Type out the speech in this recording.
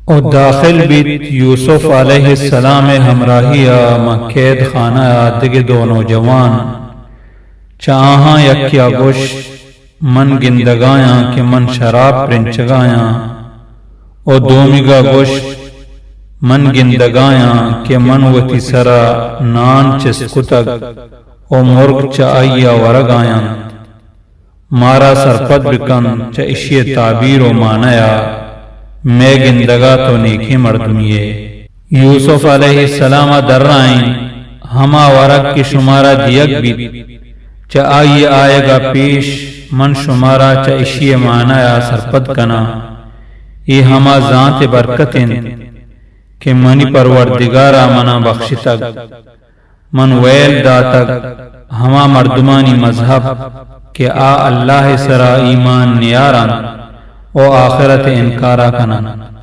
و داخل بیت یوسف علیہ السلام ءِ ہمراہی ءَ ماں قید خانہ ءَ دگہ دو نوجوان۔ چہ آہاں یکے ءَ گوشت، من گندگایاں کہ من شراب پرنچگایاں۔ و دومیگا گوشت، من گندگایاں کہ من وتی سرا نان چست کتگ و مرگ چہ آئیا ورگاینت۔ مارا سرپد بکن چہ اشی تعبیر و معنیا، مئے گندگا تو نیکیں مردمی ئے۔ یوسف علیہ السلام ءَ درائینت، ہما ورگ کہ شمارا دیگ بیت، چہ آئی آیگا پیش من شمارا چہ اشی معنیا سرپد کناں۔ اے ہما زانت برکت انت کہ منی پروردگارا منا بخشتگ۔ من ویل داتگ ہما مردمانی مذہب کہ آ اللہ سرا ایمان نیارنت و آخرت انکارا کننت۔